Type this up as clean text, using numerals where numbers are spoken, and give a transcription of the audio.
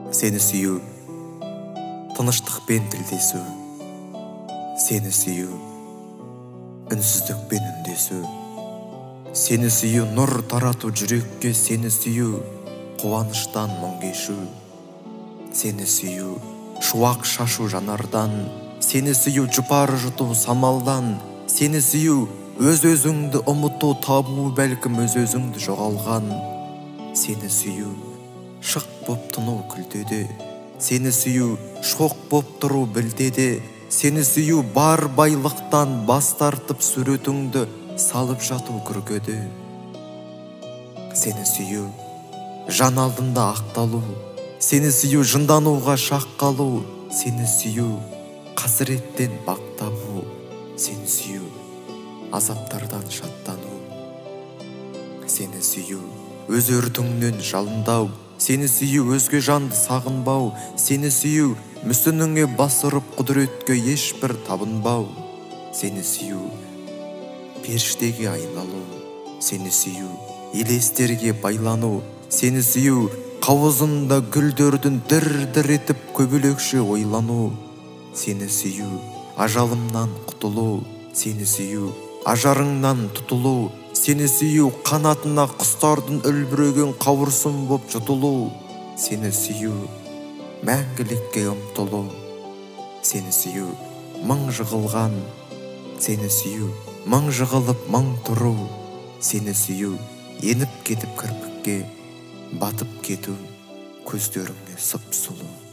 Сені сүю тыныштықпен тілдесу, сені сүю үнсіздікпен үндесу, сені сүю нұр тарату жүрекке, сені сүю қуаныштан мұң кешу, сені сүю шуақ шашу жанардан, сені сүю жұпар жұту самалдан, сені сүю өз-өзіңді ұмыту, табу бәлкім өз-өзіңді жоғалған, сені сүю шық боп тыну күлтеде, сені сүю шоқ боп тұру білтеде, сені сүю бар байлықтан бас тартып суретіңді салып жату күркеде, сені сүю жан алдында ақталу, сені сүю жындануға шақ қалу, сені сүю қасіреттен бақ табу, сені сүю азаптардан шаттану, сені сүю өз өртіңнен жалындау, сені сүю өзге жанды сағынбау, сені сүю мүсініңе бас ұрып құдіретке ешбір табынбау, сені сүю періштеге айналу, сені сүю елестерге байлану, сені сүю қауызында гүлдердің дір-дір етіп көбелекше ойлану, сені сүю ажалымнан құтылу, сені сүю ажарыңнан тұтылу, сені сүю қанатына құстардың үлбіреген қауырсын боп жұтылу, сені сүю мәңгілікке ұмтылу, сені сүю мың жығылған, сені сүю мың жығылып мың тұру, сені сүю еніп кетіп кірпікке, батып кету көздеріңе сұп-сұлу.